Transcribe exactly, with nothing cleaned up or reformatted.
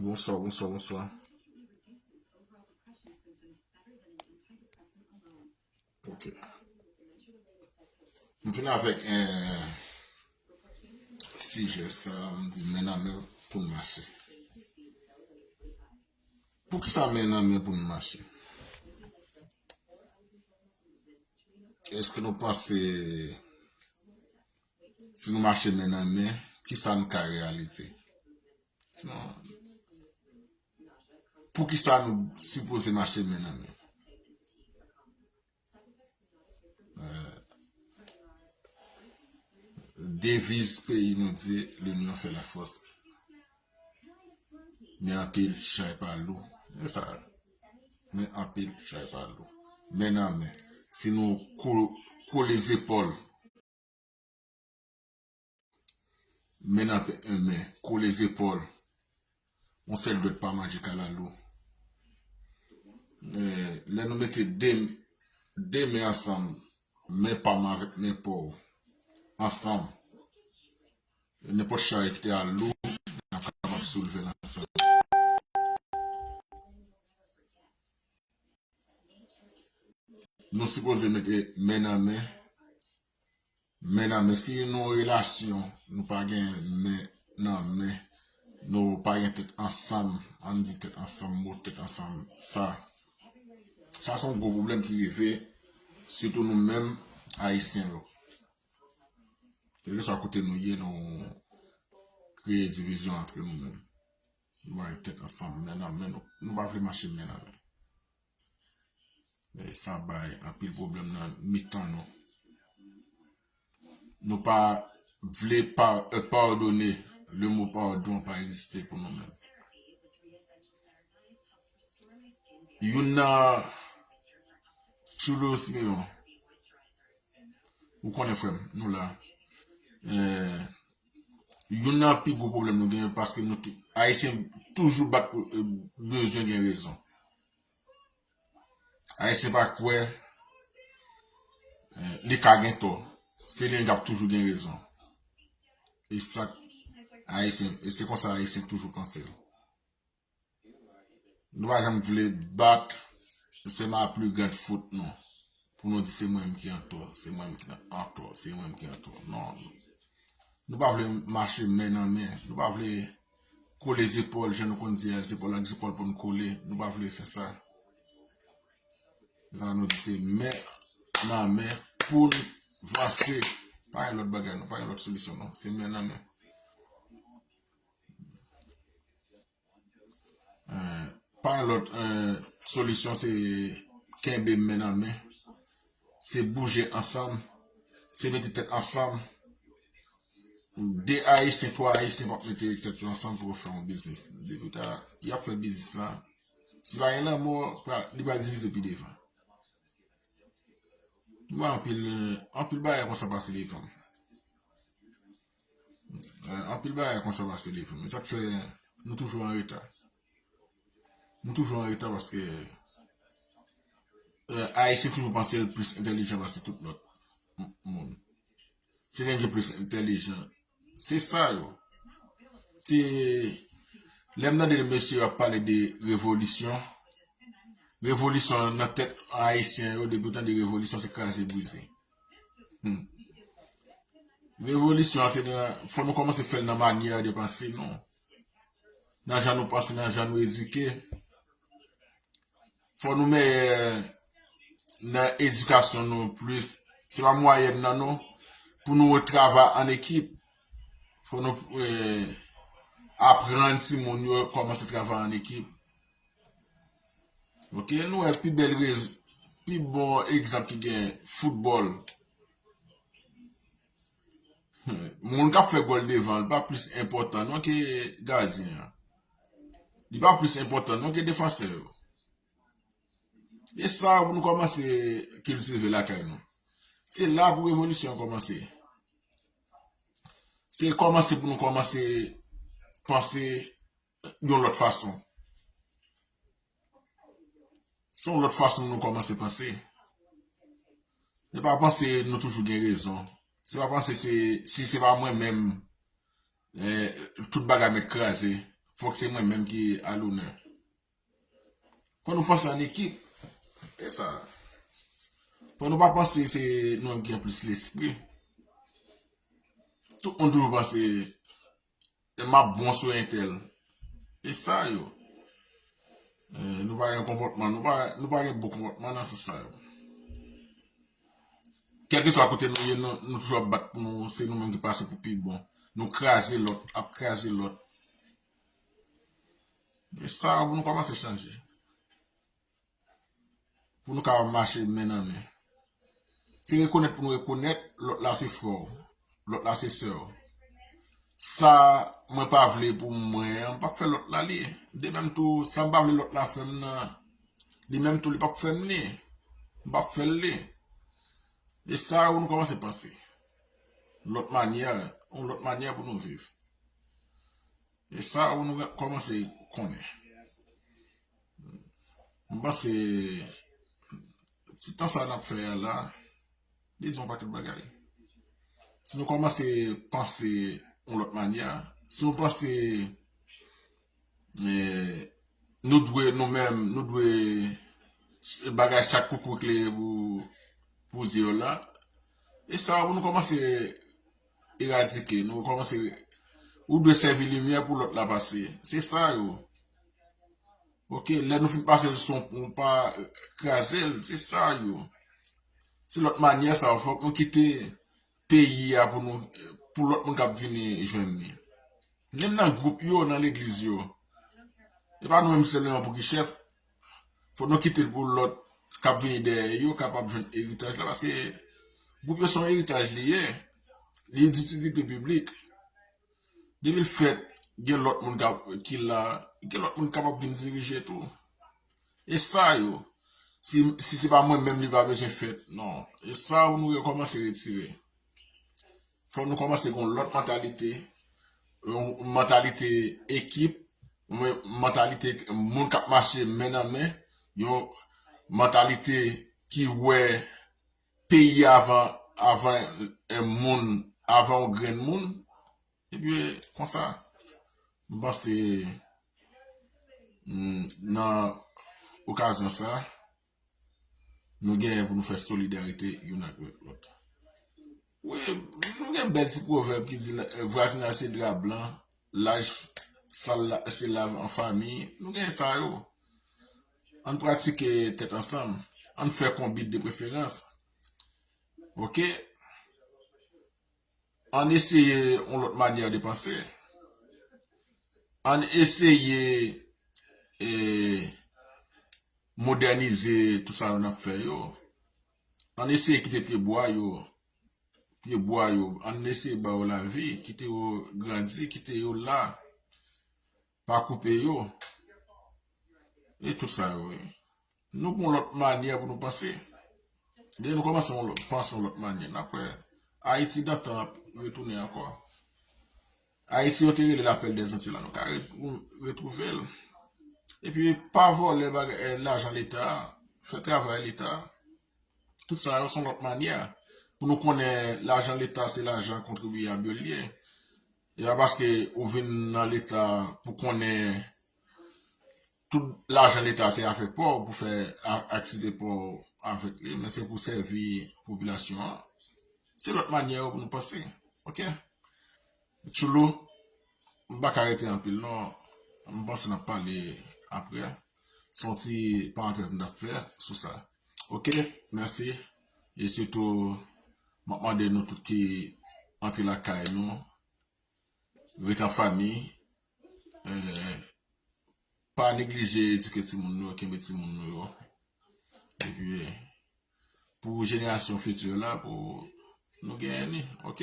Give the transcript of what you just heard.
Bonswa, bonswa, bonswa. Ok. M vin avèk yon sijè sa, m di men nan men pou n mache. Poukisa men nan men pou n mache? Èske nou panse si nou mache men nan men, kisa n ka reyalize? Sinon, poukisa nou sipoze mache men nan men? Eh, deviz peyi nou di, l'union fait la force. Men anpil chay pa lou. Se sa. Men anpil chay pa lou. Men nan men. Si nou ko-, kole zepòl, men nan men, kole zepòl, yon sèl dwèt pa manje kalalou. Eh, lè nou mete de, de men ansanm, men pa m avèk men pa w ansanm, nenpòt chay ki te al lou, n ap kapab soulve l ansanm. Nou sipoze mete men nan men. Men nan men. Si nou relasyon, nou pa gen men nan men, nou pa gen tèt ansanm, ann di tèt ansanm, mo tèt ansanm, sa. Sa se yon gwo pwoblèm ki rive, sitou nou menm, Ayisyen yo. Kèlkeswa kote nou ye, nou kreye divizyon antre nou menm. Nou pa gen tèt ansanm, men nan men, nou, nou pa vle mache men nan men. E sa bay anpil pwoblèm nan mitan nou. Nou pa vle pa, eh, padone. Le mo padon pa egziste pou nou menm. Youn nan Chulo Simeon. Ou konnen, frè m, nou la. Eh, youn nan pi gwo pwoblèm nou gen, paske nou tou, Ayisyen toujou bat, eh, bezwen gen rezon. Ayisyen pa kwè, eh, li ka gen tò. Se li menm k ap toujou gen rezon. E sa, Ayisyen, e se konsa Ayisyen toujou panse l. Nou pa janm vle bat, c'est ma plus grande faute, non. Pou nou di se mwen menm ki an tò, se mwen menm ki an tò, se mwen menm ki an tò. Non. Nou pa vle mache men nan men. Nou pa vle kole zepòl, jan nou konn di a, zepòl ak zepòl pou n kole. Nou pa vle fè sa. Sa nou di se men nan men pou n vanse. Pa gen lòt bagay, non. Pa gen lòt solisyon, non. Se men nan men. Eh, pa gen lòt, eh, solisyon, se kenbe men nan men. Se bouje ansanm. Se mete tèt ansanm. De Ayisyen, twa Ayisyen p ap mete tèt yo ansanm pou yo fè yon biznis. Depi ta, y ap fè biznis la. Si pa gen lanmò, pra-, li pral divize pi devan. Mwen anpil, anpil bagay konsa pase devan m. Eh, anpil bagay konsa pase devan m. E sa k fè nou toujou an reta. Nou toujou an reta paske, eh, Ayisyen toujou panse l plis entèlijan pase tout lòt m-, moun. Se li ki plis entèlijan. Se sa yo. Se, lè m tande mesye yo ap pale de revolisyon, revolisyon nan tèt Ayisyen yo, depi w tande revolisyon, se kraze brize. Hmm. Revolisyon an, se nan, fò nou kòmanse fè l nan manyè de panse nou. Nan jan nou panse, nan jan nou edike. Fò nou meyè nan edikasyon nou plis. Se pa mwayèn nan non. Pou nou travay an ekip, fò nou, eh, aprann timoun yo kòmanse travay an ekip. Ok, nou wè pi bèl rez-, pi bon egzanp ki gen, foutbòl. Hmm, moun k ap fè gòl devan, li pa plis enpòtan non ke gadyen an. Li pa plis enpòtan non ke defansè yo. E sa pou nou kòmanse kiltive lakay nou. Se la pou revolisyon an kòmanse. Se kòmanse pou nou kòmanse panse yon lòt fason. Se yon lòt fason pou nou kòmanse panse. Se pa panse nou toujou gen rezon. Se pa panse se, si se pa mwen menm, eh, tout bagay mèt kraze. fòk se mwen menm ki alonè. Fò nou panse an ekip. E sa. Fò nou pa panse se nou menm ki gen plis lespri. Tout moun toujou panse e m ap bon sou entèl. E sa yo. Eh, nou pa gen konpòtman, nou pa, nou pa gen bon konpòtman nan sans sa yo. Kèlkeswa kote nou ye, nou, nou toujou ap bat pou nou, se nou menm ki pase pou pi bon. Nou kraze lòt, ap kraze lòt. E sa yo pou nou kòmanse chanje. Pou nou kapab mache men nan men. Se rekonèt pou nou rekonèt, lòt la se frè w, lòt la se sè w. Sa mwen pa vle pou mwen an, m p ap fè lòt la li. De menm tou, sa m pa vle lòt la fè m nan, li menm tou li p ap fè m li. M p ap fè l li. E sa yo nou kòmanse panse. Lòt manyè, yon lòt manyè pou nou viv. E sa yo nou kòmanse konnen. M panse ti tan sa n ap fè a la, li di yon pakèt bagay. Si nou kòmanse panse yon lòt manyè, si nou panse, eh, nou dwe, nou menm, nou dwe bagay chak koukou klere pou, pou zye yo la, e sa yo pou nou kòmanse eradike, nou kòmanse, ou dwe sèvi limyè pou lòt la pase. Se sa yo. Ok, lè nou fin pase l sou yon pon, pa kraze l, se sa yo. Se lòt manyè sa yo, fòk nou kite peyi a pou nou, pou lòt moun k ap vini jwenn li. Menm nan gwoup yo, nan legliz yo. E pa nou menm sèlman pou ki chèf. Fò nou kite l pou lòt k ap vini dèyè yo kapab jwenn eritaj la, paske gwoup yo se yon eritaj li ye. Li ditilite piblik. Depi l fèt, gen lòt moun k ap, ki la, gen lòt moun k kapab vin dirije tou. E sa yo, si, si se pa mwen menm, li pa bezwen fèt. Non. E sa yo, nou rekòmanse retire. Fò nou kòmanse gen yon lòt mantalite, yon mantalite ekip, yon mantalite moun k ap mache men nan men, yon mantalite ki wè peyi avan, avan, eh, moun, avan yon grenn moun. Epi, konsa, m panse, mm, nan okazyon sa, nou genyen pou nou fè solidarite youn avèk lòt. Wi, nou gen bèl ti pwovèb ki di, eh, vwazinaj se dra blan, laj sal la, se lav an fanmi. Nou gen sa yo. Ann pratike tèt ansanm. Ann fè konbit de preferans. Ok? Ann eseye yon lòt manyè de panse. Ann eseye, eh, modènize tout sa nou ap fè yo. Ann eseye kite pye bwa yo, pye bwa yo, ann eseye ba yo lavi, kite yo grandi, kite yo la, pa koupe yo. E tout sa yo, wi. Nou gon lòt manyè pou nou panse. Depi nou kòmanse yon lòt, panse yon lòt manyè, n ap wè Ayiti dantan ap retounen ankò. Ayiti yo te rele lapèl dèzanti la, nou ka retrou-, retwouve l. Epi pa vòlè bagay, eh, lajan leta, fè travay leta. Tout sa yo se yon lòt manyè. Pou nou konnen lajan leta se lajan kontribyab yo l ye. E pa paske ou vin nan leta pou konnen tout lajan leta se afè pa w pou fè a-, aktivite pa w avèk li, men se pou sèvi popilasyon an. Se lòt manyè yo pou nou panse. Ok? Tchoulou, m pa ka rete anpil non. M panse n ap pale apre. Se yon ti parantèz m t ap fè sou sa. Ok, mèsi. E sitou, m ap mande nou tout ki antre lakay nou, ret an fanmi, eh, pa neglije edike timoun nou yo, kenbe timoun nou yo. Epi, pou jenerasyon fiti la, pou nou genyen li. Ok.